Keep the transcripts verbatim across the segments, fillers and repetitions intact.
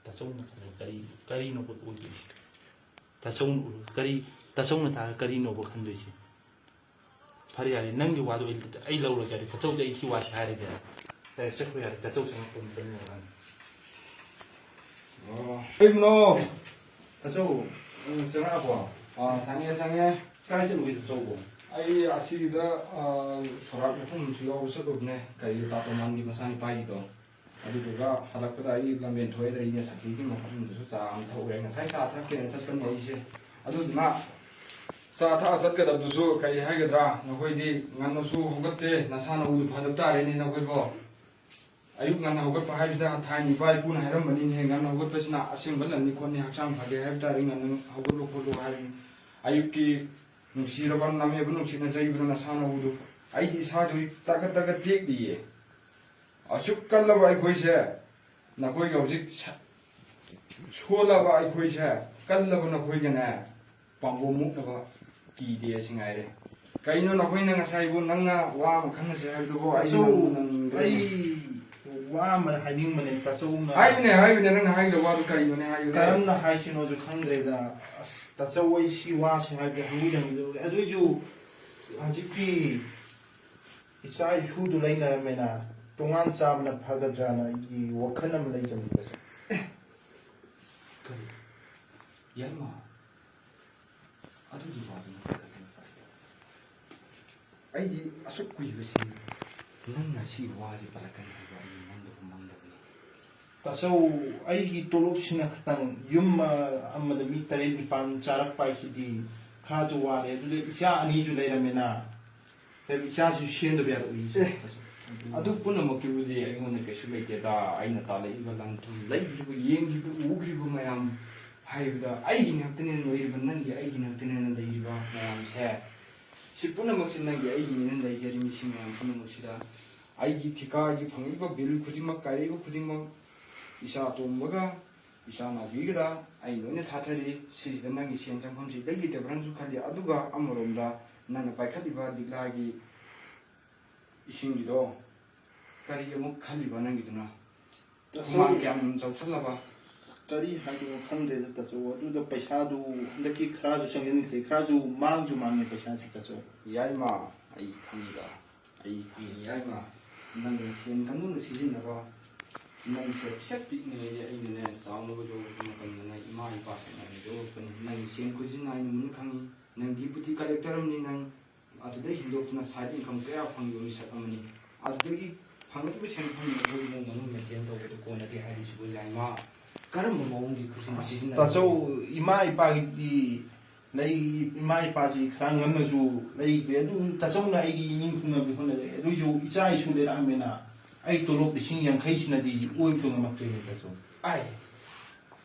ꯇꯥꯆꯧꯅ ꯈꯟꯕ ꯀꯔꯤ, ꯀꯔꯤꯅꯣꯕ ꯑꯣꯏꯗꯣꯏꯁꯦ? ꯇꯥꯆꯧꯅ ꯀꯔꯤ, ꯇꯥꯆꯧꯅ ꯇꯥꯔꯒ ꯀꯔꯤꯅꯣꯕ ꯈꯟꯗꯣꯏꯁꯦ? ꯐꯔꯦ, ꯌꯥꯔꯦ, ꯅꯪꯒꯤ ꯋꯥꯗꯣ ꯑꯩ, ꯑꯩ ꯂꯧꯔꯒꯦ꯫ ꯌꯥꯔꯦ, ꯇꯥꯆꯧꯗ ꯑꯩ ꯁꯤ ꯋꯥꯁꯦ ꯍꯥꯏꯔꯒꯦ꯫ ꯌꯥꯔꯦ, ꯆꯠꯈ꯭ꯔꯣ, ꯌꯥꯔꯦ, ꯇꯥꯆꯧ ꯆꯪꯉꯛꯄ ꯃꯇꯝ ꯌꯧꯔꯛꯑꯅꯤ꯫ ꯑꯣ, ꯀꯔꯤꯅꯣ? ꯇꯥꯆꯧ, ꯎꯝ, ꯆꯪꯉꯛꯑꯕꯣ? ꯑꯥ, ꯆꯪꯉꯦ, ꯆꯪꯉꯦ꯫ ꯀꯥꯏ ꯆꯠꯂꯨꯒꯦ ꯇꯥꯆꯧꯕꯣ? ꯑꯩ ꯑꯁꯤꯒꯤꯗ, ꯑꯥ, ꯁꯣꯔꯥꯠ ꯃꯐꯝ ꯑꯃꯁꯨ ꯌꯥꯎꯕ ꯆꯠꯂꯨꯕꯅꯦ, ꯀꯔꯤ, ꯇꯥꯇꯣ ꯃꯥꯟꯒꯤ ꯃꯆꯥꯅꯤꯄꯥꯒꯤꯗꯣ꯫ ꯑꯗꯨꯗꯨꯒ ꯍꯜꯂꯛꯄꯗ ꯑꯩ ꯂꯝꯕꯦꯟ ꯊꯣꯛꯑꯦꯗ, ꯑꯩꯅ ꯁꯈꯤꯒꯤ ꯃꯐꯝꯗꯨꯁꯨ ꯆꯥ ꯑꯃ ꯊꯛꯎꯔꯦ꯫ ꯉꯁꯥꯏ ꯆꯥ ꯊꯛꯀꯦꯅ ꯆꯠꯄꯅꯦ ꯑꯩꯁꯦ꯫ ꯑꯗꯨꯗꯨꯅ ꯆꯥ ꯊꯛꯑ ꯆꯠꯀꯗꯕꯗꯨꯁꯨ ꯀꯔꯤ ꯍꯥꯏꯒꯗ꯭ꯔꯥ, ꯅꯈꯣꯏꯗꯤ ꯉꯟꯅꯁꯨ ꯍꯧꯒꯠꯇꯦ, ꯅꯁꯥ ꯅꯎꯗꯨ ꯐꯗꯕ ꯇꯥꯔꯦꯅꯦ ꯅꯈꯣꯏꯕꯣ꯫ ꯑꯌꯨꯛ ꯉꯟꯅ ꯍꯧꯒꯠꯄ ꯍꯥꯏꯕꯁꯤꯗ ꯊꯥꯏꯅ ꯏꯄꯥ ꯏꯄꯨꯅ ꯍꯥꯏꯔꯝꯕꯅꯤꯅꯦ, ꯉꯟꯅ ꯍꯧꯒꯠꯄꯁꯤꯅ ꯑꯁꯦꯡꯕ ꯂꯟꯅꯤ ꯈꯣꯠꯅꯤ, ꯍꯛꯆꯥꯡ ꯐꯒꯦ ꯍꯥꯏꯕ ꯇꯥꯔꯗꯤ ꯉꯟꯅ ꯍꯧꯒꯠꯂꯨ ꯈꯣꯠꯂꯨ ꯍꯥꯏꯕꯅꯤ꯫ ꯑꯌꯨꯛꯀꯤ ꯅꯨꯡꯁꯤꯔꯕ ꯅꯃꯦꯕ ꯅꯨꯡꯁꯤꯠꯅ ꯌꯩꯕꯗ ꯅꯁꯥ ꯅꯎꯗꯨ, ꯑꯩꯗꯤ ꯏꯁꯥꯁꯦ ꯍꯧꯖꯤꯛ ꯇꯒꯠ ꯇꯒꯠ ꯇꯦꯛꯂꯤꯌꯦ꯫ ꯑꯁꯨꯛ ꯀꯜꯂꯕ ꯑꯩꯈꯣꯏꯁꯦ, ꯅꯈꯣꯏꯒ ꯍꯧꯖꯤꯛ ꯁ-, ꯁꯣꯜꯂꯕ ꯑꯩꯈꯣꯏꯁꯦ, ꯀꯜꯂꯕ ꯅꯈꯣꯏꯒꯅꯦ, ꯄꯥꯝꯕꯣꯝ ꯃꯨꯛꯅꯕ ꯀꯤꯗꯦ ꯑꯁꯤ ꯉꯥꯏꯔꯦ꯫ ꯀꯩꯅꯣ ꯅꯈꯣꯏꯅ ꯉꯁꯥꯏꯕꯨ ꯅꯪꯅ ꯋꯥ ꯑꯃ ꯈꯟꯅꯁꯦ ꯍꯥꯏꯕꯗꯨꯕꯨ ꯑꯩ ꯇꯥꯆꯧ, ꯅꯪ, ꯅꯪ ꯑꯩ ꯋꯥ ꯑꯃ ꯍꯥꯏꯅꯤꯡꯕꯅꯦ ꯇꯥꯆꯧꯅ꯫ ꯍꯥꯏꯌꯨꯅꯦ, ꯍꯥꯏꯌꯨꯅꯦ, ꯅꯪꯅ ꯍꯥꯏꯒꯗꯕ ꯋꯥꯗꯨ ꯀꯔꯤꯅꯣꯅꯦ, ꯍꯥꯏꯌꯨꯅꯦ꯫ ꯀꯔꯝꯅ ꯍꯥꯏꯁꯤꯅꯣꯁꯨ ꯈꯪꯗ꯭ꯔꯦꯗ꯫ ꯑꯁ, ꯇꯥꯆꯧ, ꯑꯩ ꯁꯤ ꯋꯥꯁꯦ ꯍꯥꯏꯕꯗꯤ ꯍꯪꯕꯨꯗꯤ ꯍꯪꯖꯔꯨꯔꯦ꯫ ꯑꯗꯨꯏꯁꯨ ꯍꯧꯖꯤꯛꯀꯤ ꯏꯆꯥ ꯏꯁꯨꯗꯨ ꯂꯩꯅꯔꯝꯃꯦꯅ ꯇꯣꯉꯥꯟ ꯆꯥꯕꯅ ꯐꯒꯗ꯭ꯔꯥꯅ ꯑꯩꯒꯤ ꯋꯥꯈꯜ ꯑꯃ ꯂꯩꯖꯕꯅꯤ ꯇꯥꯆꯧ꯫ ꯀꯔꯤ? ꯌꯥꯏꯃ? ꯑꯗꯨꯒꯤ ꯋꯥꯗꯨ ꯅꯪ ꯀꯔꯤꯒꯤꯅꯣ ꯄꯜꯂꯤꯗꯣ? ꯑꯩꯗꯤ ꯑꯁꯨꯛ ꯀꯨꯏꯕꯁꯤ ꯅꯪꯅ ꯁꯤ ꯋꯥꯁꯤ ꯄꯜꯂꯛꯀꯅꯤ ꯍꯥꯏꯕ ꯑꯩ ꯃꯪꯗꯕꯨ ꯃꯪꯗꯕꯅꯤ꯫ ꯇꯥꯆꯧ, ꯑꯩꯒꯤ ꯇꯣꯂꯣꯞꯁꯤꯅ ꯈꯇꯪ ꯌꯨꯝ, ꯑ, ꯑꯃꯗ ꯃꯤ ꯇꯔꯦꯠ ꯅꯤꯄꯥꯜ ꯆꯥꯔꯛꯄ ꯍꯥꯏꯁꯤꯗꯤ ꯈꯔꯁꯨ ꯋꯥꯔꯦ꯫ ꯑꯗꯨꯗ ꯏꯆꯥ ꯑꯅꯤꯁꯨ ꯂꯩꯔꯝꯃꯦꯅ, ꯍꯥꯏꯕꯗꯤ ꯏꯆꯥꯁꯨ ꯁꯦꯝꯗꯕ ꯌꯥꯔꯣꯏ, ꯑꯦ, ꯇꯥꯆꯧ꯫ ꯑꯗꯨ ꯄꯨꯝꯅꯃꯛꯀꯤꯕꯨꯗꯤ ꯑꯩꯉꯣꯟꯗ ꯀꯩꯁꯨ ꯂꯩꯇꯦꯗ꯫ ꯑꯩꯅ ꯇꯥꯜꯂꯛꯏꯕ ꯂꯟ ꯊꯨꯝ, ꯂꯩꯈꯤꯕ, ꯌꯦꯡꯈꯤꯕ, ꯎꯈꯤꯕ ꯃꯌꯥꯝ ꯍꯥꯏꯕꯗ ꯑꯩꯒꯤ ꯉꯥꯛꯇꯅꯦꯅ ꯂꯩꯔꯤꯕ, ꯅꯪꯒꯤ ꯑꯩꯒꯤ ꯉꯥꯛꯇꯅꯦꯅ ꯂꯩꯔꯤꯕ ꯃꯌꯥꯝꯁꯦ꯫ ꯁꯤ ꯄꯨꯝꯅꯃꯛꯁꯦ ꯅꯪꯒꯤ ꯑꯩꯒꯤꯅꯦꯅ ꯂꯩꯖꯔꯤ ꯃꯤꯁꯤꯡ ꯃꯌꯥꯝ ꯄꯨꯝꯅꯃꯛꯁꯤꯗ꯫ ꯑꯩꯒꯤ ꯊꯤꯀꯥꯒꯤ ꯐꯪꯉꯛꯏꯕ ꯕꯤꯜ ꯈꯨꯗꯤꯡꯃꯛ, ꯀꯥꯏꯔꯛꯏꯕ ꯈꯨꯗꯤꯡꯃꯛ, ꯏꯆꯥ ꯑꯇꯣꯝꯕꯒ ꯏꯆꯥ ꯅꯥꯎꯕꯤꯒꯗ ꯑꯩ ꯂꯣꯏꯅ ꯊꯥꯊꯔꯤ꯫ ꯁꯤꯁꯤꯗ ꯅꯪꯒꯤ ꯁꯦꯟ ꯆꯪꯐꯝꯁꯤ ꯂꯩ ꯂꯩꯇꯕ꯭ꯔꯅꯁꯨ ꯈꯜꯂꯤ꯫ ꯑꯗꯨꯒ ꯑꯃꯔꯣꯝꯗ ꯅꯪꯅ ꯄꯥꯏꯈꯠꯂꯤꯕ ꯂꯤꯛꯂꯥꯒꯤ ꯏꯁꯤꯡꯒꯤꯗꯣ ꯀꯔꯤ ꯑꯃꯨꯛ ꯈꯜꯂꯤꯕ ꯅꯪꯒꯤꯗꯨꯅ? ꯍꯨꯃꯥꯡ ꯀꯌꯥꯝ ꯆꯥꯎꯁꯜꯂꯕ? ꯀꯔꯤ ꯍꯥꯏꯗꯣꯏꯅꯣ ꯈꯪꯗ꯭ꯔꯦꯗ ꯇꯥꯆꯧ꯫ ꯑꯗꯨꯗ ꯄꯩꯁꯥꯗꯨ ꯍꯟꯗꯛꯀꯤ ꯈꯔꯁꯨ ꯆꯪꯁꯤꯟꯈ꯭ꯔꯦ, ꯈꯔꯁꯨ ꯃꯥꯡꯁꯨ ꯃꯥꯡꯉꯦ ꯄꯩꯁꯥꯁꯤ ꯇꯥꯆꯧ꯫ ꯌꯥꯏꯃ, ꯑꯩ ꯈꯪꯉꯤꯗ, ꯑꯩ ꯈꯪꯉꯤ ꯌꯥꯏꯃ꯫ ꯅꯪꯅ ꯁꯦꯟ ꯀꯥꯡꯂꯨꯞꯅ ꯁꯤꯖꯤꯟꯅꯕ, ꯅꯪꯁꯦ ꯄꯤꯁꯛ ꯄꯤꯛꯂꯤꯉꯩꯗ ꯑꯩꯅꯅꯦ ꯆꯥꯎꯅꯕ ꯌꯣꯛꯂꯛꯄ ꯃꯇꯝꯗꯅ ꯏꯃꯥ ꯏꯄꯥꯁꯤꯡꯅ ꯌꯣꯛꯂꯛꯄꯅꯤ꯫ ꯅꯪ ꯁꯦꯟ ꯈꯨꯁꯤꯖꯤꯟꯅ ꯑꯩꯅ ꯃꯨꯟꯅ ꯈꯪꯉꯤ꯫ ꯅꯪ deputy collector ꯑꯃꯅꯤ, ꯅꯪ ꯑꯗꯨꯗꯩ ꯍꯦꯟꯗꯣꯛꯇꯨꯅ side income ꯀꯌꯥ ꯐꯪꯕ ꯃꯤꯁꯛ ꯑꯃꯅꯤ꯫ ꯑꯗꯨꯗꯒꯤ ꯐꯪꯉꯛꯏꯕ ꯁꯦꯟꯐꯝ ꯑꯗꯨ ꯏꯃꯨꯡ ꯃꯅꯨꯡ maintain ꯇꯧꯕꯗ ꯀꯣꯟꯅꯗꯦ ꯍꯥꯏꯔꯤꯁꯤꯕꯨ ꯌꯥꯏꯃ꯫ ꯀꯔꯝꯕ ꯃꯑꯣꯡꯒꯤ ꯈꯨꯠꯁꯨꯃꯟ ꯁꯤꯖꯤꯟꯅꯔꯤꯕꯅꯣ? ꯇꯥꯆꯧ, ꯏꯃꯥ ꯏꯄꯥꯒꯤꯗꯤ ꯂꯩ, ꯏꯃꯥ ꯏꯄꯥꯁꯤ ꯈꯔ ꯉꯟꯅꯁꯨ ꯂꯩꯈ꯭ꯔꯦ꯫ ꯑꯗꯨ ꯇꯥꯆꯧꯅ ꯑꯩꯒꯤ ꯏꯅꯤꯡ ꯊꯨꯡꯅꯕꯗꯤ ꯍꯣꯠꯅꯔꯦ꯫ ꯑꯗꯨꯏꯁꯨ ꯏꯆꯥ ꯏꯁꯨ ꯂꯩꯔꯛꯑꯃꯤꯅ ꯑꯩ ꯇꯣꯂꯣꯞ ꯂꯤꯁꯤꯡ ꯌꯥꯡꯈꯩꯁꯤꯅꯗꯤ ꯑꯣꯏꯕꯗꯣ ꯉꯝꯃꯛꯇ꯭ꯔꯦꯅꯦ ꯇꯥꯆꯧ꯫ ꯑꯥꯏ,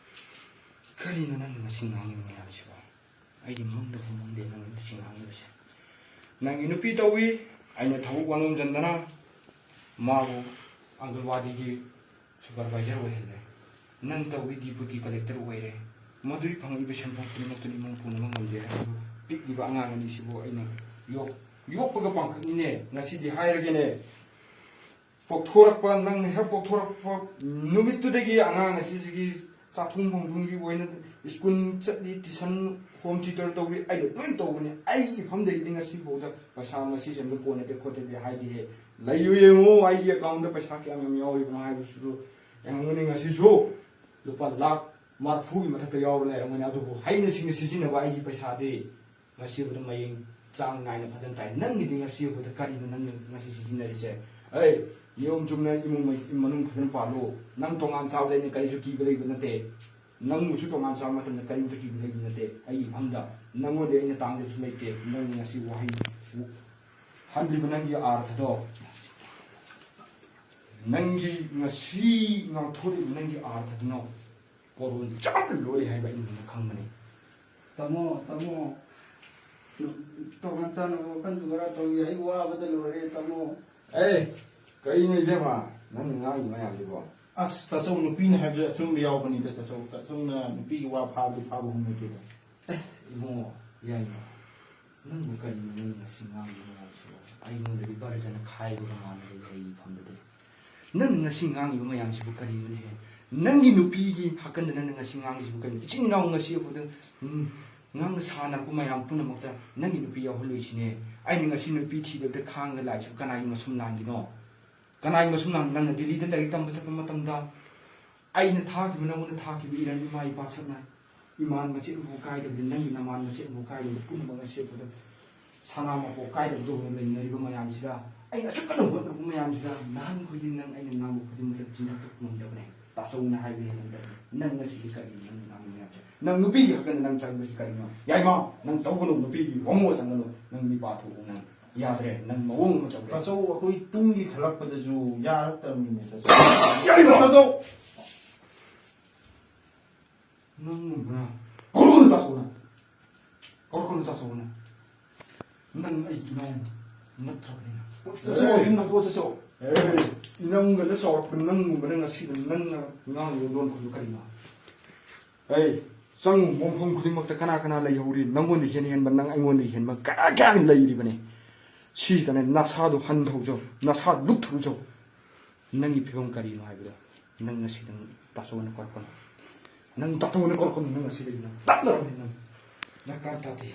ꯀꯔꯤꯅꯣ ꯅꯪꯅ ꯉꯁꯤ ꯉꯥꯡꯉꯤꯕ ꯃꯌꯥꯝꯁꯤꯕꯣ? ꯑꯩꯗꯤ ꯃꯪꯗ ꯐꯥꯎ ꯃꯪꯗꯦ ꯅꯪꯅ ꯉꯁꯤ ꯉꯥꯡꯉꯤꯕꯁꯦ꯫ ꯅꯪꯒꯤ ꯅꯨꯄꯤ ꯇꯧꯏ, ꯑꯩꯅ ꯊꯕꯛ ꯋꯥꯅꯣꯝꯖꯟꯗꯅ ꯃꯥꯕꯨ ꯑꯪꯒꯜꯋꯥꯗꯤꯒꯤ supervisor ꯑꯣꯏꯍꯜꯂꯦ꯫ ꯅꯪ ꯇꯧꯏ deputy collector ꯑꯣꯏꯔꯦ꯫ ꯃꯗꯨꯒꯤ ꯐꯪꯉꯛꯏꯕ ꯁꯦꯟꯐꯝ ꯈꯨꯗꯤꯡꯃꯛꯇꯨꯅ ꯏꯃꯨꯡ ꯄꯨꯅꯕ ꯉꯝꯗꯦ ꯍꯥꯏꯕꯗꯨ ꯄꯤꯛꯂꯤꯕ ꯑꯉꯥꯡ ꯑꯅꯤꯁꯤꯕꯨ ꯑꯩꯅ ꯌꯣꯛ-, ꯌꯣꯛꯄꯒ ꯄꯥꯡꯈꯛꯅꯤꯅꯦ꯫ ꯉꯁꯤꯗꯤ ꯍꯥꯏꯔꯒꯦꯅꯦ, ꯄꯣꯛꯊꯣꯔꯛꯄ, ꯅꯪꯅ ꯍꯦꯛ ꯄꯣꯛꯊꯣꯔꯛꯄ ꯅꯨꯃꯤꯠꯇꯨꯗꯒꯤ ꯑꯉꯥꯡ ꯑꯁꯤꯁꯤꯒꯤ ꯆꯥꯛꯊꯣꯡ ꯐꯪꯐꯝꯒꯤ ꯑꯣꯏꯅ school ꯆꯠꯂꯤ, tuition, home tutor ꯇꯧꯔꯤ, ꯑꯩꯅ ꯂꯣꯏ ꯇꯧꯕꯅꯤ꯫ ꯑꯩꯒꯤ ꯏꯐꯝꯗꯒꯤꯗꯤ ꯉꯁꯤ ꯐꯥꯎꯗ ꯄꯩꯁꯥ ꯃꯁꯤꯁꯦ ꯑꯝꯇ ꯀꯣꯟꯅꯗꯦ ꯈꯣꯠꯇꯦꯗꯤ ꯍꯥꯏꯗꯦ꯫ ꯂꯩꯌꯨ ꯌꯦꯡꯉꯨ, ꯑꯩꯒꯤ account ꯗ ꯄꯩꯁꯥ ꯀꯌꯥꯝ ꯌꯥꯝ ꯌꯥꯎꯔꯤꯕꯅꯣ ꯍꯥꯏꯕꯁꯤꯁꯨ ꯌꯦꯡꯉꯝꯒꯅꯤ꯫ ꯉꯁꯤꯁꯨ ꯂꯨꯄꯥ ꯂꯥꯈ ꯃꯔꯐꯨꯒꯤ ꯃꯊꯛꯇ ꯌꯥꯎꯔ ꯂꯩꯔꯝꯒꯅꯤ꯫ ꯑꯗꯨꯕꯨ ꯍꯩꯅ ꯁꯤꯡꯅ ꯁꯤꯖꯤꯟꯅꯕ ꯑꯩꯒꯤ ꯄꯩꯁꯥꯗꯤ ꯉꯁꯤ ꯐꯥꯎꯗ ꯃꯌꯦꯡ ꯆꯥꯡ ꯅꯥꯏꯅ ꯐꯖꯅ ꯇꯥꯏ꯫ ꯅꯪꯒꯤꯗꯤ ꯉꯁꯤ ꯐꯥꯎꯗ ꯀꯔꯤꯅꯣ ꯅꯪꯅ ꯉꯁꯤ ꯁꯤꯖꯤꯟꯅꯔꯤꯁꯦ? ꯑꯩ ꯅꯤꯌꯣꯝ ꯆꯨꯝꯅ ꯏꯃꯨꯡ ꯃꯅꯨꯡ ꯐꯖꯅ ꯄꯥꯜꯂꯨ꯫ ꯅꯪ ꯇꯣꯉꯥꯟ ꯆꯥꯕꯗ ꯑꯩꯅ ꯀꯔꯤꯁꯨ ꯀꯤꯕ ꯂꯩꯕ ꯅꯠꯇꯦ꯫ ꯅꯪꯕꯨꯁꯨ ꯇꯣꯉꯥꯟ ꯆꯥꯕ ꯃꯇꯝꯗ ꯀꯔꯤꯝꯇ ꯀꯤꯕ ꯂꯩꯕ ꯅꯠꯇꯦ꯫ ꯑꯩꯒꯤ ꯏꯐꯝꯗ ꯅꯪꯉꯣꯟꯗ ꯑꯩꯅ ꯇꯥꯡꯗꯕꯁꯨ ꯂꯩꯇꯦ꯫ ꯅꯪꯅ ꯉꯁꯤ ꯋꯥꯍꯩ ꯍꯟꯂꯤꯕ ꯅꯪꯒꯤ ꯑꯥꯔꯊꯗꯣ, ꯅꯪꯒꯤ ꯉꯁꯤ ꯉꯥꯡꯊꯣꯔꯛꯏꯕ ꯅꯪꯒꯤ ꯑꯥꯔꯊꯗꯨꯅ ꯄꯣꯔꯣꯟ ꯆꯥꯕ ꯂꯣꯏꯔꯦ ꯍꯥꯏꯕ ꯑꯩ ꯃꯨꯟꯅ ꯈꯪꯕꯅꯤ꯫ ꯇꯥꯃꯣ, ꯇꯥꯃꯣ, ꯇꯣꯉꯥꯟ ꯆꯥꯅꯕ ꯋꯥꯈꯜꯗꯨ ꯈꯔ ꯇꯧꯏ꯫ ꯑꯩ ꯋꯥꯕꯗ ꯂꯣꯏꯔꯦ, ꯇꯥꯃꯣ꯫ ꯑꯦ, ꯀꯩꯅꯣ ꯏꯕꯦꯝꯃ, ꯅꯪꯅ ꯉꯥꯡꯉꯤ ꯃꯌꯥꯝꯗꯨꯕꯣ? ꯑꯁ, ꯇꯥꯆꯧ, ꯅꯨꯄꯤꯅ ꯍꯥꯏꯕꯁꯦ ꯑꯆꯨꯝꯕ ꯌꯥꯎꯕꯅꯤꯗ, ꯇꯥꯆꯧ꯫ ꯇꯥꯆꯧꯅ ꯅꯨꯄꯤꯒꯤ ꯋꯥ ꯐꯥꯕꯗꯤ ꯐꯥꯕ ꯍꯧꯅꯗꯦꯗ꯫ ꯑꯦ, ꯏꯕꯨꯡꯉꯣ, ꯌꯥꯏꯃ, ꯅꯪꯕꯨ ꯀꯔꯤꯅꯣ ꯅꯪ ꯉꯁꯤ ꯉꯥꯡꯉꯤ ꯃꯌꯥꯝꯁꯤꯕꯣ? ꯑꯩꯉꯣꯟꯗꯗꯤ ꯕꯔꯖꯅ ꯈꯥꯏꯕꯒ ꯃꯥꯟꯅꯔꯦ ꯑꯩꯒꯤ ꯏꯐꯝꯗꯗꯤ꯫ ꯅꯪ ꯉꯁꯤ ꯉꯥꯡꯉꯤꯕ ꯃꯌꯥꯝꯁꯤꯕꯨ ꯀꯔꯤꯅꯣꯅꯦ? ꯅꯪꯒꯤ ꯅꯨꯄꯤꯒꯤ ꯍꯥꯀꯟꯗ ꯅꯪꯅ ꯉꯁꯤ ꯉꯥꯡꯉꯤꯁꯤꯕꯨ ꯀꯔꯤꯅꯣ? ꯏꯆꯤꯟ ꯏꯅꯥꯎ ꯉꯁꯤ ꯑꯩꯈꯣꯏꯗ, ꯎꯝ, ꯉꯥꯡꯅ ꯁꯥꯟꯅꯔꯛꯄ ꯃꯌꯥꯝ ꯄꯨꯝꯅꯃꯛꯇ ꯅꯪꯒꯤ ꯅꯨꯄꯤ ꯌꯥꯎꯍꯜꯂꯣꯏꯁꯤꯅꯦ꯫ ꯑꯩꯅ ꯉꯁꯤ ꯅꯨꯄꯤ ꯊꯤꯗꯕꯗ ꯈꯥꯡꯉꯒ ꯂꯥꯛꯏꯁꯤꯕꯨ ꯀꯅꯥꯒꯤ ꯃꯁꯨꯝ ꯂꯥꯡꯒꯤꯅꯣ? ꯀꯅꯥꯒꯤ ꯃꯁꯨꯝ ꯂꯥꯡ-, ꯅꯪꯅ ꯗꯤꯜꯂꯤꯗ ꯂꯥꯏꯔꯤꯛ ꯇꯝꯕ ꯆꯠꯄ ꯃꯇꯝꯗ ꯑꯩꯅ ꯊꯥꯈꯤꯕ, ꯅꯪꯉꯣꯟꯗ ꯊꯥꯈꯤꯕ ꯏꯔꯟ ꯏꯃꯥ ꯏꯄꯥ ꯁꯛꯅ ꯏꯃꯥꯟ ꯃꯆꯦꯠ ꯑꯃꯐꯥꯎ ꯀꯥꯏꯗꯕꯗ, ꯅꯪꯒꯤ ꯅꯃꯥꯟ ꯃꯆꯦꯠ ꯑꯃꯐꯥꯎ ꯀꯥꯏꯗꯕꯗ, ꯄꯨꯝꯅꯃꯛ ꯉꯁꯤ ꯑꯩꯈꯣꯏꯗ ꯁꯅꯥ ꯃꯄꯣꯛ ꯀꯥꯏꯗꯕꯗ ꯂꯩꯅꯔꯤꯕ ꯃꯌꯥꯝꯁꯤꯗ, ꯑꯩꯅ ꯑꯁꯨꯛ ꯀꯟꯅ ꯍꯣꯠꯅꯔꯛꯄ ꯃꯌꯥꯝꯁꯤꯗ, ꯅꯍꯥꯟ ꯈꯨꯗꯤꯡ ꯅꯪ ꯑꯩꯅ ꯉꯥꯡꯕ ꯈꯨꯗꯤꯡꯃꯛꯇ ꯆꯤꯟꯊꯛꯇ ꯈꯨꯝꯃꯝꯗꯕꯅꯦ꯫ ꯇꯥꯆꯧꯅ ꯍꯥꯏꯕ ꯍꯦꯜꯂꯝꯗꯕꯅꯦ꯫ ꯅꯪ ꯉꯁꯤꯗꯤ ꯀꯔꯤꯅꯣ ꯅꯪꯅ ꯉꯥꯡꯕ ꯃꯌꯥꯝꯁꯦ? ꯅꯪ ꯅꯨꯄꯤꯒꯤ ꯍꯛꯇꯅ ꯅꯪ ꯆꯪꯕꯁꯤ ꯀꯔꯤꯅꯣ? ꯌꯥꯏꯃ, ꯅꯪ ꯇꯧꯒꯅꯨ, ꯅꯨꯄꯤꯒꯤ ꯍꯣꯃꯣ ꯆꯪꯒꯅꯨ꯫ ꯅꯪ ꯃꯤꯄꯥ ꯊꯣꯛꯎ ꯅꯪ꯫ ꯌꯥꯗ꯭ꯔꯦ, ꯅꯪ ꯃꯑꯣꯡ ꯑꯃ ꯇꯧꯔꯦ꯫ ꯇꯥꯆꯧ, ꯑꯩꯈꯣꯏ ꯇꯨꯡꯒꯤ ꯈꯜꯂꯛꯄꯗꯁꯨ ꯌꯥꯔꯛꯇꯕꯅꯤꯅꯦ, ꯇꯥꯆꯧ꯫ ꯌꯥꯏꯃ! ꯇꯥꯆꯧ! ꯅꯪꯒꯨꯝꯕꯅ ꯀꯧꯔꯛꯀꯅꯨ ꯇꯥꯆꯧꯅ꯫ ꯀꯧꯔꯛꯀꯅꯨ ꯇꯥꯆꯧꯅ꯫ ꯅꯪ ꯑꯩꯒꯤ ꯏꯅꯥꯎ ꯅꯠꯇ꯭ꯔꯕꯅꯤꯅ꯫ ꯆꯠꯁꯣ, ꯌꯨꯝ ꯍꯟꯗꯣꯛꯑ ꯆꯠꯁꯣ꯫ ꯑꯦ, ꯏꯅꯝꯒꯁꯦ ꯆꯥꯎꯔꯛꯄ ꯅꯪꯒꯨꯝꯕꯅ ꯉꯁꯤꯗ ꯅꯪꯅ ꯉꯥꯡꯉꯤꯕ ꯂꯣꯟ ꯈꯨꯗꯤꯡ ꯀꯔꯤꯅꯣ? ꯑꯩ ꯆꯪꯉꯨꯕ ꯃꯐꯝ ꯈꯨꯗꯤꯡꯃꯛꯇ ꯀꯅꯥ ꯀꯅꯥ ꯂꯩꯍꯧꯔꯤ? ꯅꯪꯉꯣꯟꯗ ꯍꯦꯟꯅ ꯍꯦꯟꯕ, ꯅꯪ ꯑꯩꯉꯣꯟꯗ ꯍꯦꯟꯕ ꯀꯅꯥ ꯀꯌꯥ ꯂꯩꯔꯤꯕꯅꯤ? ꯁꯤꯁꯤꯗꯅꯦ ꯅꯁꯥꯗꯣ ꯍꯟꯊꯧꯖꯧ, ꯅꯁꯥ ꯂꯨꯞꯊꯧꯖꯧ꯫ ꯅꯪꯒꯤ ꯐꯤꯕꯝ ꯀꯔꯤꯅꯣ ꯍꯥꯏꯕꯗꯣ ꯅꯪ ꯉꯁꯤ ꯅꯪ ꯇꯥꯆꯧꯅ ꯀꯧꯔꯛꯀꯅꯨ꯫ ꯅꯪ ꯇꯥꯆꯧꯅ ꯀꯧꯔꯛꯀꯅꯨ, ꯅꯪ ꯉꯁꯤꯗꯒꯤ ꯅꯪ ꯇꯠꯂꯔꯕꯅꯤ ꯅꯪ꯫ ꯗꯔꯀꯥꯔ ꯇꯥꯗꯦ꯫